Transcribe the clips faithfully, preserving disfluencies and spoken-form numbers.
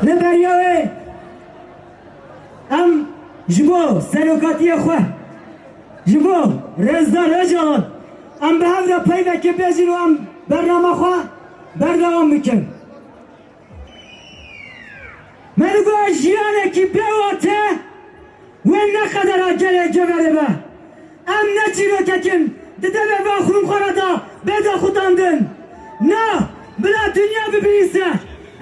Li beriya wê em ji bo serokatiya xwe, ji bo Rêzdar Ocalan, em bi hev re peyvekê bêjin û em bernama xwe berdewam bikin. Me digot jiyanekî bê wate wê ne qedera gelê Geverê be. Em ne çîrokek in di devê van xurûmxwara de bê daxutandin. Na, bila dinya bibihîse.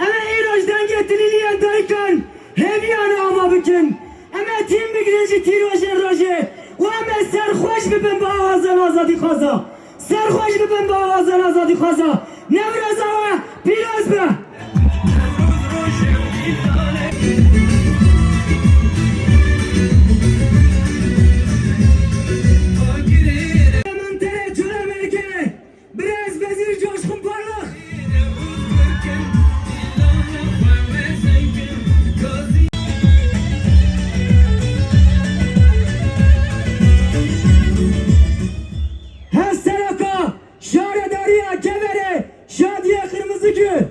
Em ê îroj dengê tilîliyên dayikan hêviyan ava bikin. Em ê tîm bigrin ji tîrojên rojê û em ê serxweş bibin bi awazên azadîxwaza. Serxweş bibin bi awazên azadîxwaza. Newroza we pîroz be! Parlamenterê Colemêrgê, birêz Wezîr Coşkun Parlak. Hevsereka Şaredariya Geverê Şadiye Kırmızıgül.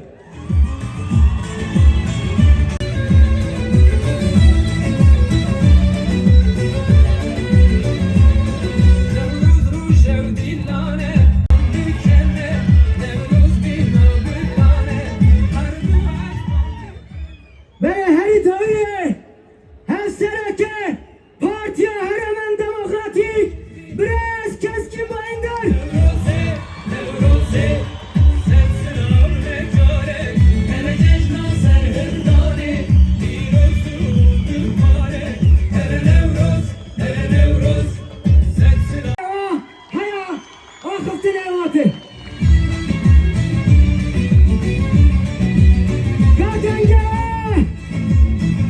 Belê herî dawiyê hevsereke Partiya Herêmên Demokratîk, birêz Keskin Bayındır. Heya axiftinê welatê. Ka denge!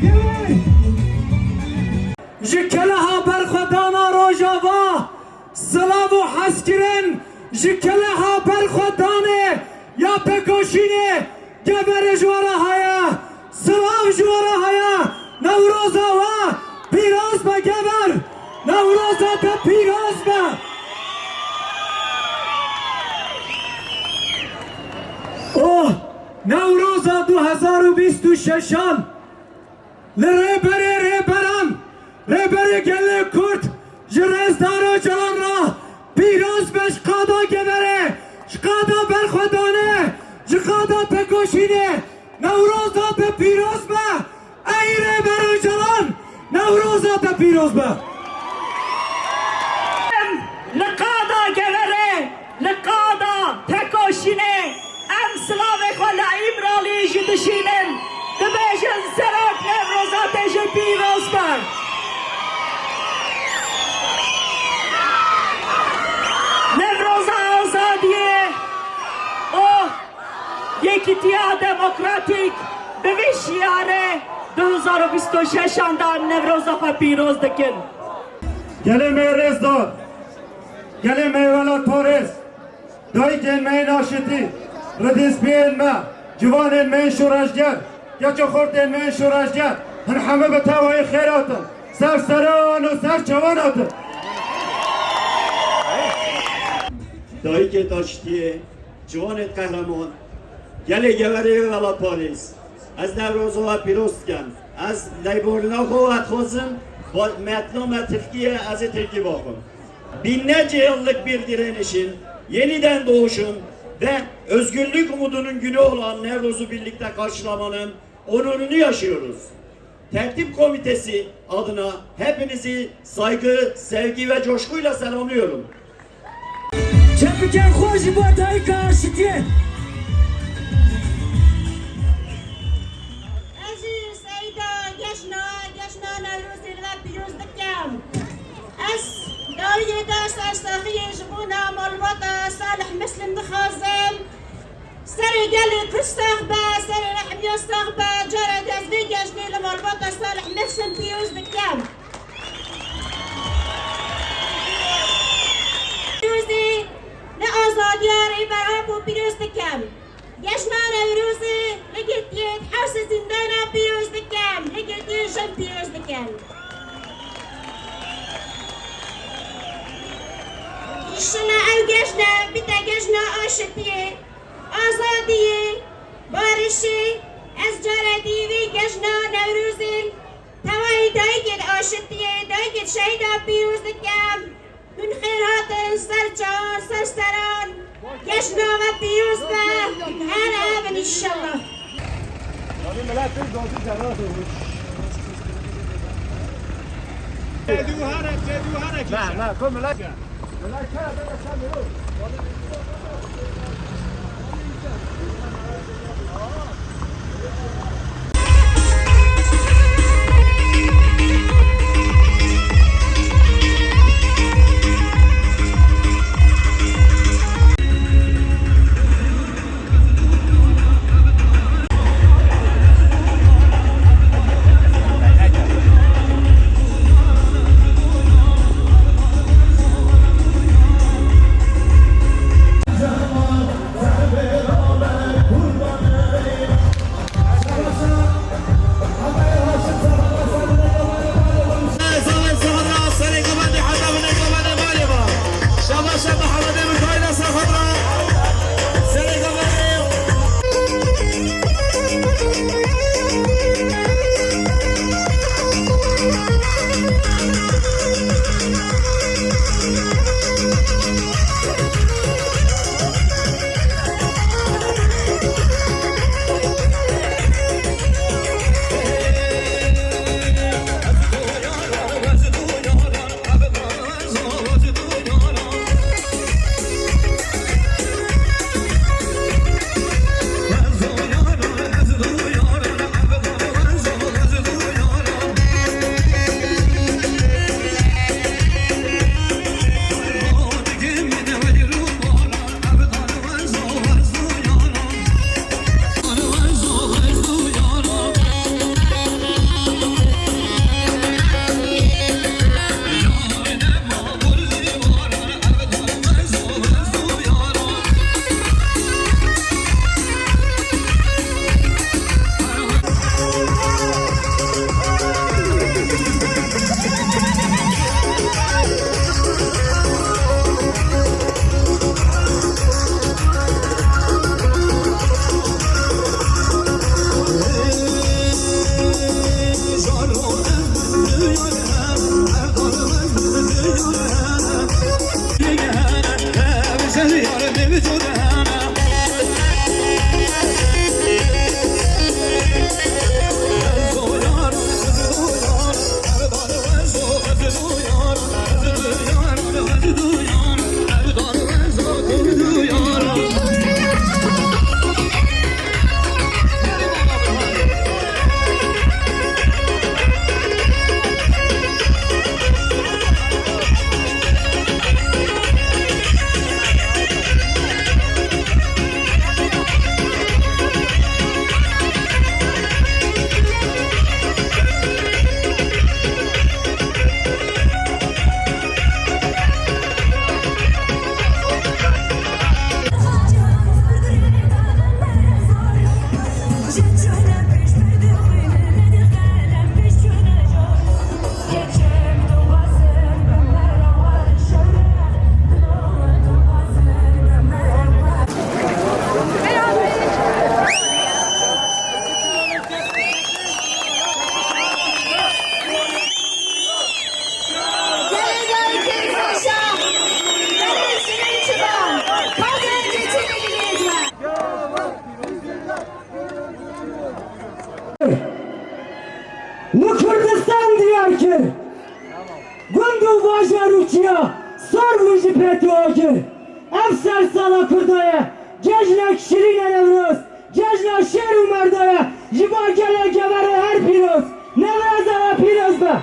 Gever! Ji keleha berxwedana Rojava, silav û hezkirin ji keleha berxwedanê ya pêkoşînê Geverê ji we re heye, silav ji we re heye, Newroza we pîroz be Gever, Newroza te pîroz be. Oh, Newroza du hezar û bîst û şeşan li Rêberê Rêberan, Rêberê Gelê Kurd ji Rêzdar Ocalan re pîroz be ji qada Geverê, ji qada berxwedanê, ji qada pêkoşînê. Newroza te pîroz be, ey Rêber Ocalan, Newroza te pîroz be. Li qada Geverê, li qada Tekoşînê, em silavê xwe li Îmralî jî dişînin, dibêjin Serok Newroza te jî pîroz be. Newroza azadiyê û Yekîtiya Demokratîk bi vî şiyarê du hezar û bîst û şeşan de Newroza xwe pîroz dikin. Gelê me rêzdar, gelê me welatparêz, dayikên me yên aşitî, ridîspiyên me, ciwanên me yên şoreşger, keç û xortên me yên şoreşger, hin hemû bi tevayî xêr hatin, ser seran û ser çavan hatin. Dayikê taştiyê, ciwanê qehreman, gelê Geverê welatparêz, ez Newroza we pîroz dikim. Ez leyborîna xwe ve dixwazim, ba-, metna me tirkî ye, ez ê tirkî baxwim. Binlerce yıllık bir direnişin, yeniden doğuşun ve özgürlük umudunun günü olan Nevruz'u birlikte karşılamanın onurunu yaşıyoruz. Tertip Komitesi adına hepinizi saygı, sevgi ve coşkuyla selamlıyorum. Çepikên xwe ji bo dayika aşitiyê. Ez jî Seyda Geşna, Geşna Newrozê li we pîroz dikim. Yawiyê de sersaxiyê ji bona malbata Salih Muslim dixwazim. Serê gelê Kurd sax be, serê rehmiya sax be, cara dest vê cejnê li malbata Salih Muslim pîroz dikim. Pîrozî li azadiya Rêber Apo pîroz dikim. Cejna Newrozê li girtiyê hewsê zîndana pîroz dikim, li girtiyê jin pîroz dikim. Înşallah ew cejne bite cejna aşitiyê, azadiyê, barişê. Ez cara dî vê cejna Newrozê tevayî dayikên aşitiyê, dayikên şehîda pîroz dikim. Hûn xêr hatin ser çawan, ser seran. Cejna me pîroz be. Her hebin înşallah. Cedû here, cedû here kî. Na, na, ku millet. Li Kurdistan diyar kir. Gund û bajar û çiya sor bû ji pêt û agir. Ev sersala Kurda ye, cejnek şirîn e Newroz. Cejna şêr û merda ye, ji bo gelê geverê her pîroz. Newroza we pîroz be.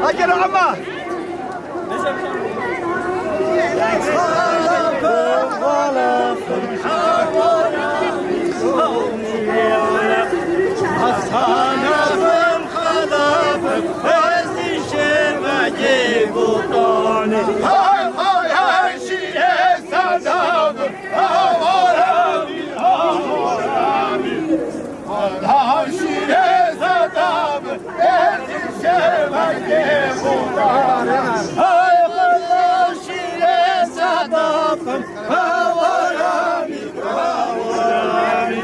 Hadi Rama. Hay, hay, hay, şîrê sedabim. Hawarami, hawarami. Daha şîrê sedabim. Erdîşe vengê muxtarê. Hay, hay, şîrê sedabim. Hawarami, hawarami.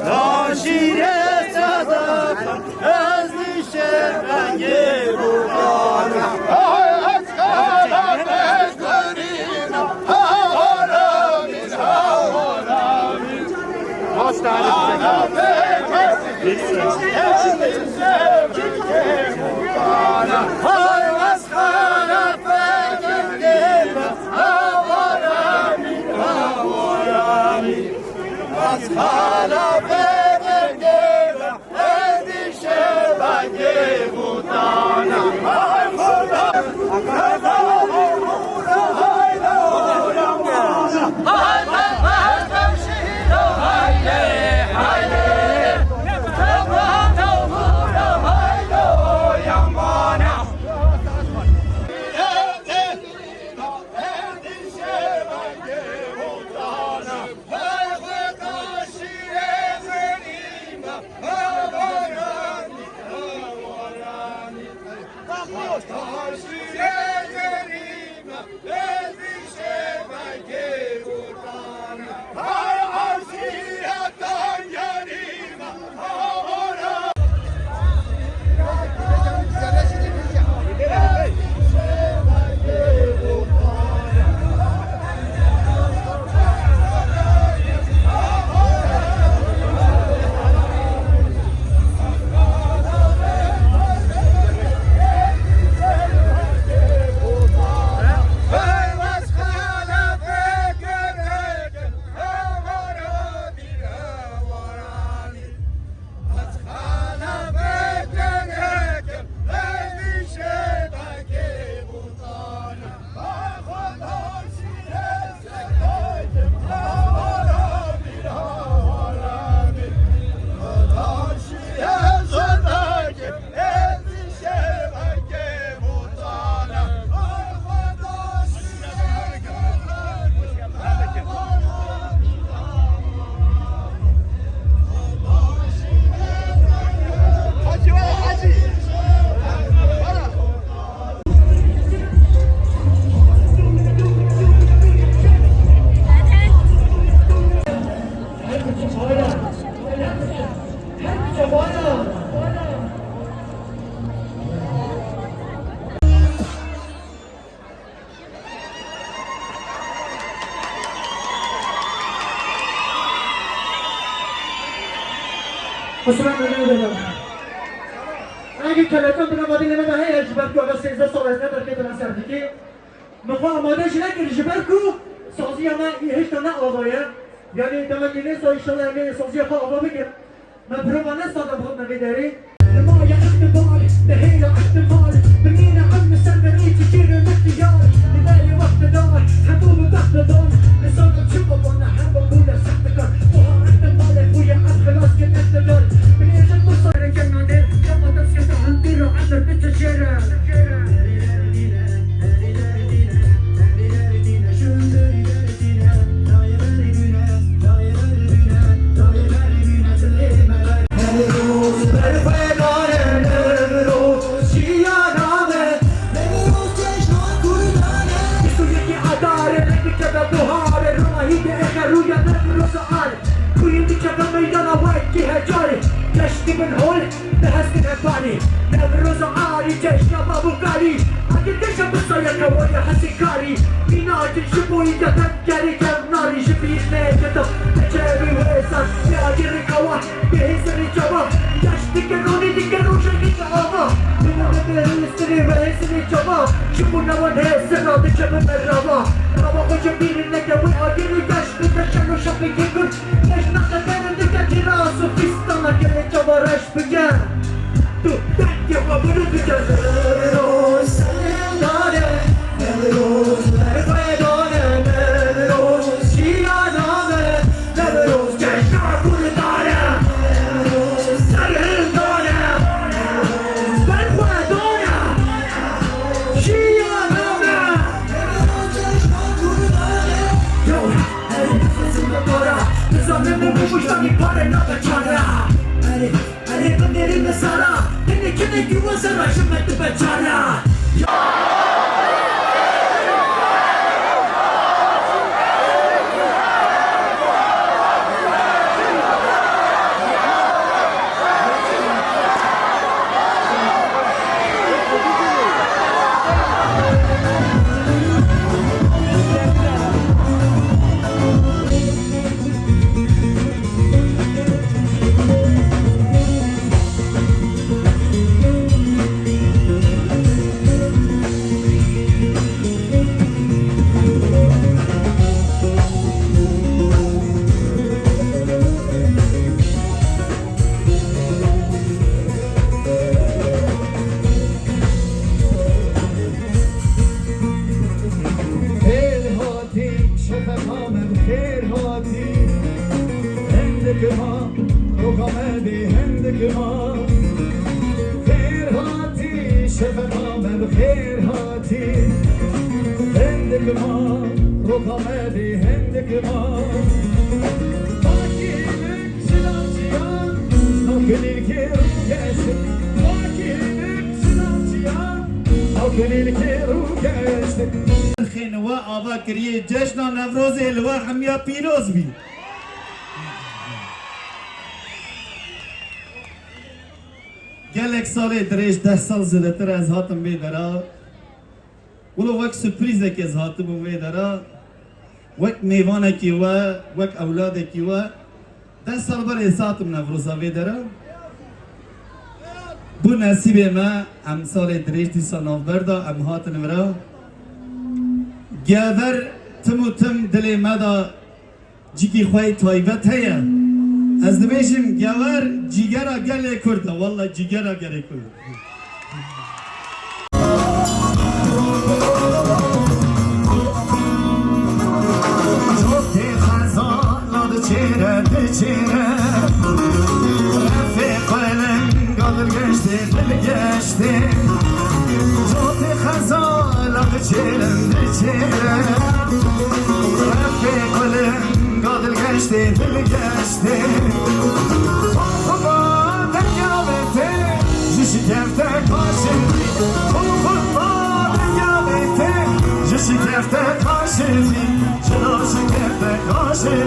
Daha şîrê sedabim. Ez dişê vengê bûkana. Ay, ez xera pêşberîna. Hawaramî, hawaramî. Ana pêşberîna. Ez dişê vengê bûkana. Ay, ez xera pêşberîna. Hawaramî, hawaramî. Ez xera pêşberîna. Kusura mı ne dedim? Hangi keleton bile madde ne daha her jiber ku ara sêzdeh sal ez ne derketime ser dikî. Min xwe amade jî nekir ji ber ku saziya me hêşta ne ava ye. Yanî dema lînê sa înşallah em ê saziya xwe ava bikin. Me birova ne sade bihotine vê derê. Li maya îxtibar, li hêla îhtimal, binîne em li ser berî çi çêr û mextiyar. Li berê wextidar, hemû bi bextidar. Li ser çi bibane, hemû bûne sextekar. Wiha îhtimalê xwe ye, em xilas kin îqtidar. Binêjin tu serê cenadê, dema dest kete hundir û emir biçe jêre. Kimin hol, ne hestin hembarî. Newroza arî, cejna mabûkarî. Agir geşa bi sayeke waya hesîkarî. Mîna agir ji bo î de tevgerê kevnarî. Ji bîr neyeketa, neçe wî wê sar. Ne agir kawa, ne hêzirî çawa. Geş dike ronî dike rojekî de ava. Bine bebe hêzirî ve hêzirî çawa. Ji bo newan hêzira diçe bi merava. Rava xwe ji bîr neke wê agirî geş dike şeno şepikî gur. Cejna te derin dike cîra sofîstana gelê çawa reş bike. Tu dengê xwe bilind bike. Newroz serhildane, Newroz berxwedane, Newroz jiyana me, Newroz cejna kurdane, Newroz serhildane, Newroz berxwedane, jiyana me. Yo, Erê, nefesim bi para, nizanim û bi wijdanî pare nabe çare. Erê, erê, binêrî min sara, tenê kinekî we sera ji me dibe çare. Xêr hatî, şefeqa me bi xêr hatî. Hindik ma, roka me bê hindik ma. Xêr hatî, şefeqa me bi xêr hatî. Hindik ma, roka me bê hindik ma. Pakî Ji navçiya, navkilîlkê rû geçti. Pakî ji navçiya, navkilîlkê rû geçti. Nirxên we ava kiriyê cejna Newrozê li we hemiya pîroz bî. Gelek salê dirêj, deh sal zêdetir ez hatim vê dera. Wilo wek surprîzekê ez hatibûm vê dera. Wek mêvanekî we, wek ewladekî we. Deh sal berê ez hatim Newroza vê dera. Bû nesîbê me, em salê dirêj dîsa navber da, em hatin vira. Gever tim û tim dilê me da. Cîkî xwe yê taybet heye. Ez dibêjim, Gewer cîgera gelê Kurd e. Walla cîgera gelê Kurd e. Cotê xezala diçêre, diçêre. Refê qelenga dilgeştê, dilgeştê. Cotê xezala diçêre, diçêre. Refê qelenga dilgeştê, dilgeştê. Xwe xwe ba derya bê tê, ji şikefte kaşê. Xwe xwe ba derya bê tê, ji şikefte kaşê. Çila şikefte kaşê.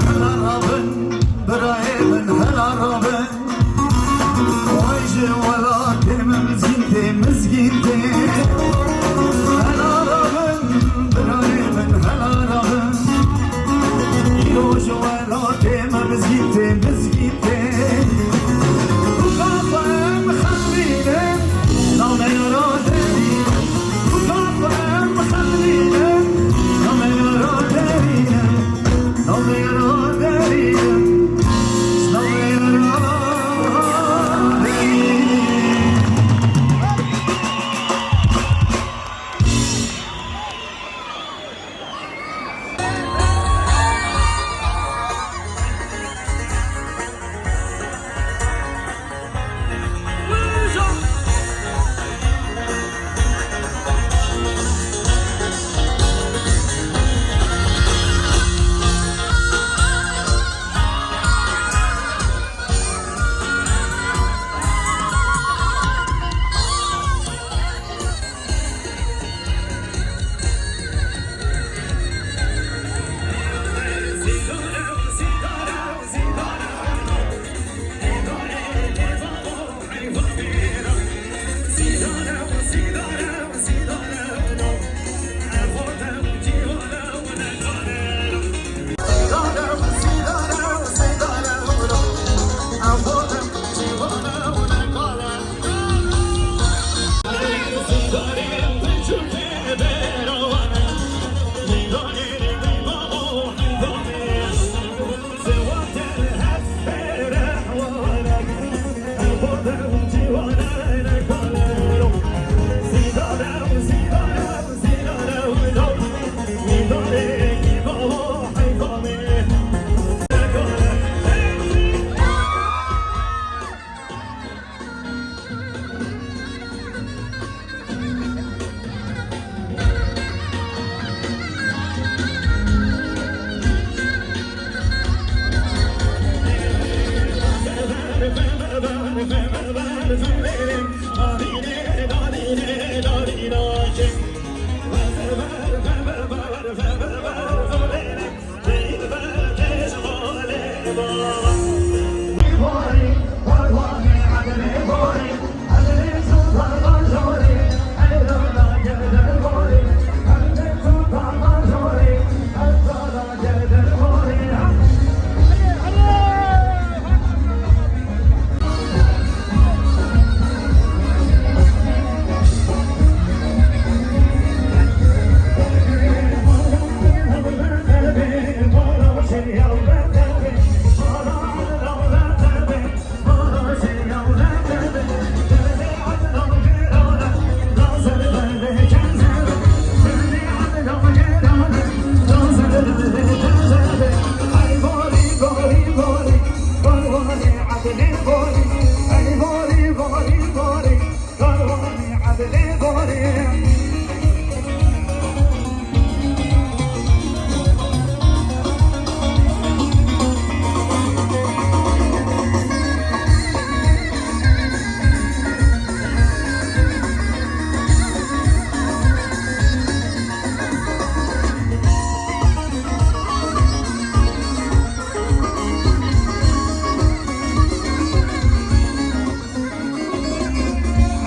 Hela rabin, birayê min, hela rabin. Vay ji welatê me mizgîn tê, mizgîn tê.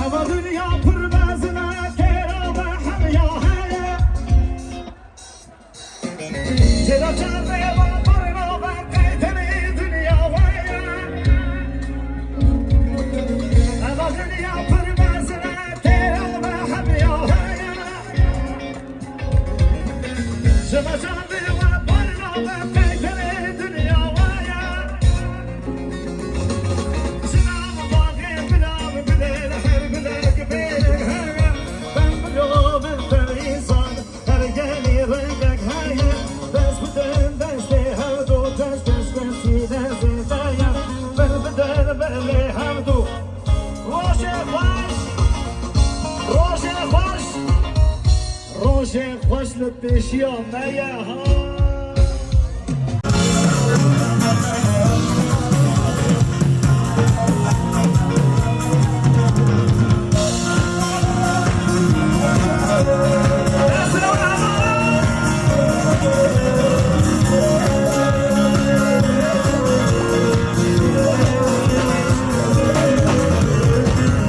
Eva dinya pir mezin e, kêra me hemiya heye. Jêra çavê we pir nave, qeydenê dinya we ye. Eva dinya pir mezin e, kêra me hemiya heye. Ji me çavê we pir nave, qeydenê dinya we ye. Ji nav bagê bila bilê, li her bilek bêrek heye. Ben bilo, ben perîsan, her gelî rengek heye. Dest bidin destê hevdu, dest dest destî destê te ye. Ber bidin berê hevdu. Rojê xweş, rojê xweş, rojê xweş li pêşiya me ye ha.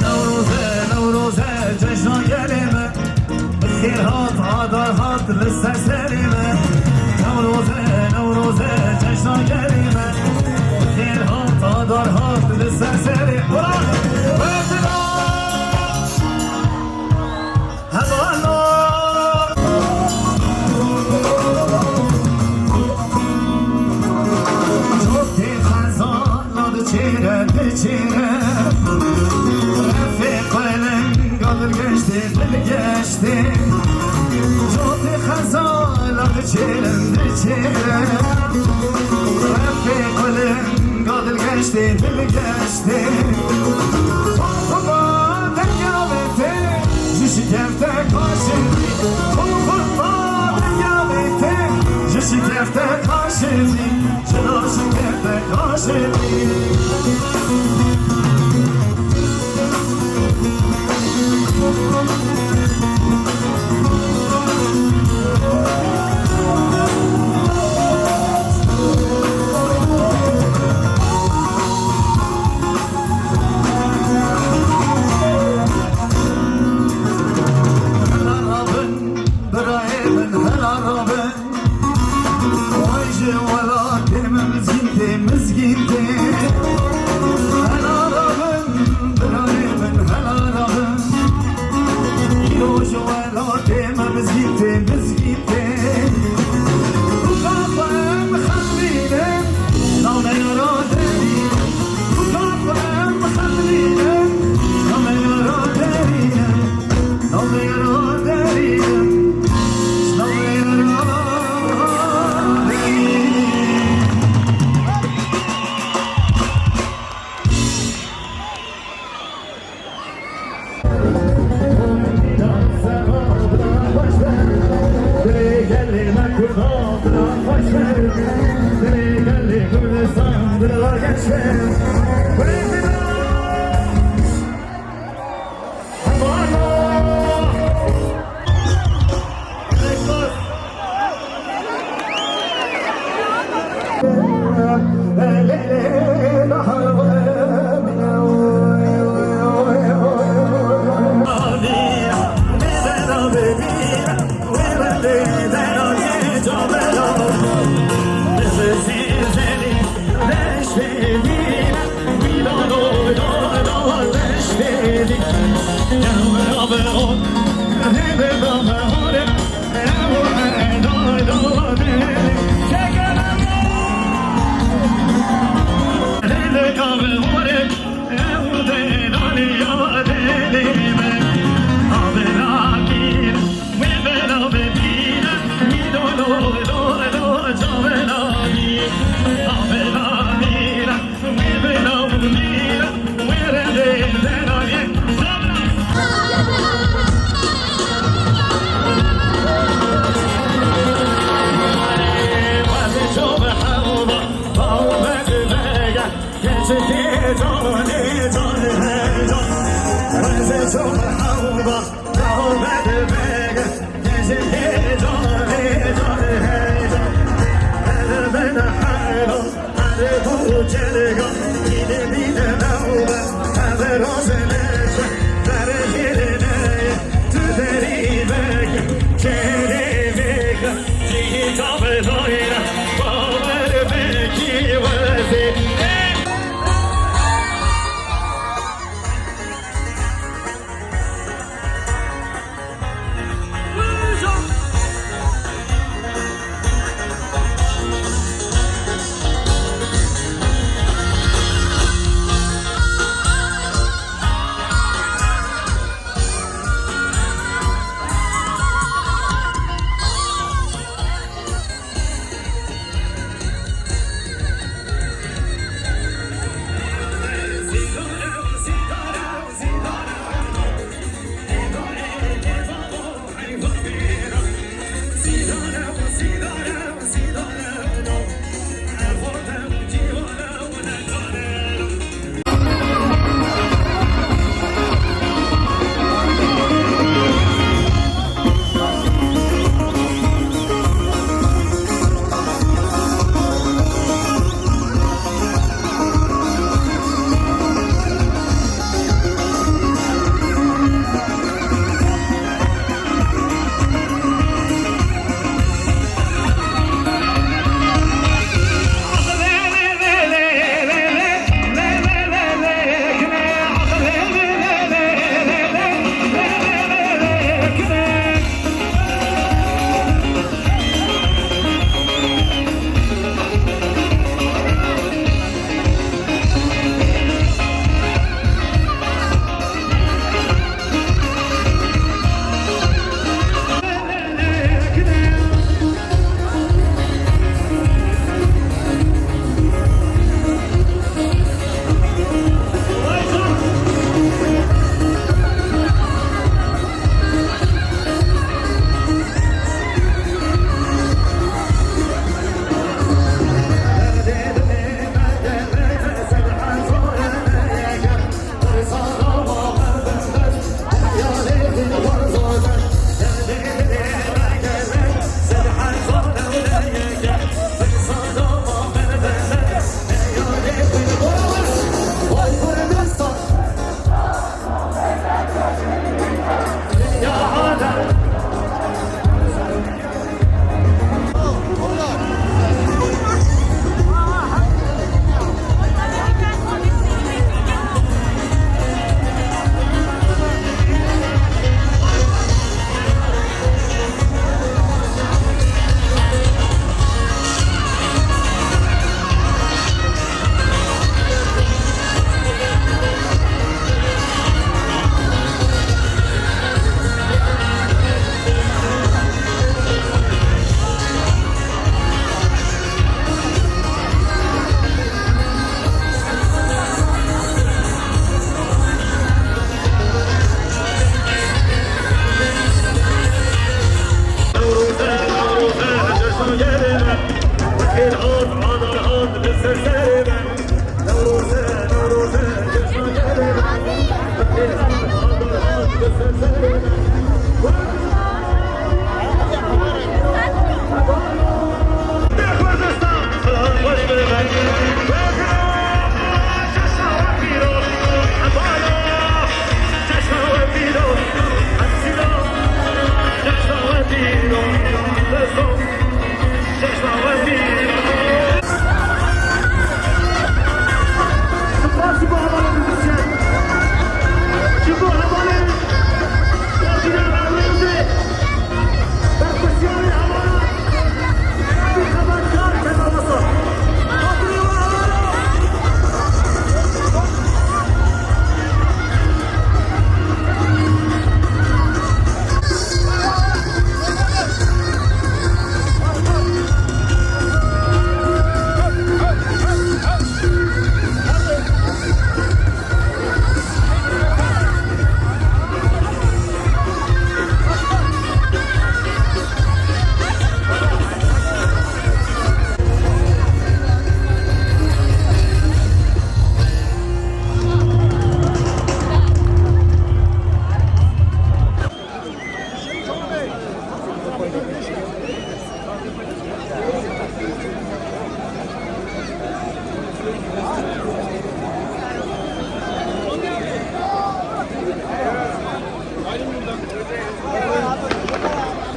Newroze, Newroze, cejna gelê me. Bi xêr hat, adar hat li ser serê me. Newroze, Newroze, cejna gelê me. Bi xêr hat, adar hat li ser serê. Ura! Werdina! Hezana! Cotê xezana diçêre, diçêre. Refê qelenga dilgeştê, dilgeştê. Cotê xezana diçêre, diçêre. Refê qelenga dilgeştê, dilgeştê. Xwe xwe dengya vê tê, ji şikefte kaşê. Xwe xwe dengya vê tê, ji şikefte kaşê. Jina şikefte kaşê. Hela rabin, birayê min, hela rabin. Vay ji welatê me, mizgîntê, mizgîntê. Hela rabin, birayê min, hela rabin. Îro ji welatê me, mizgîntê, mizgîntê. Kuka xwe em xemlînin, navneya ra derînin. Kuka xwe em xemlînin, navneya ra derînin.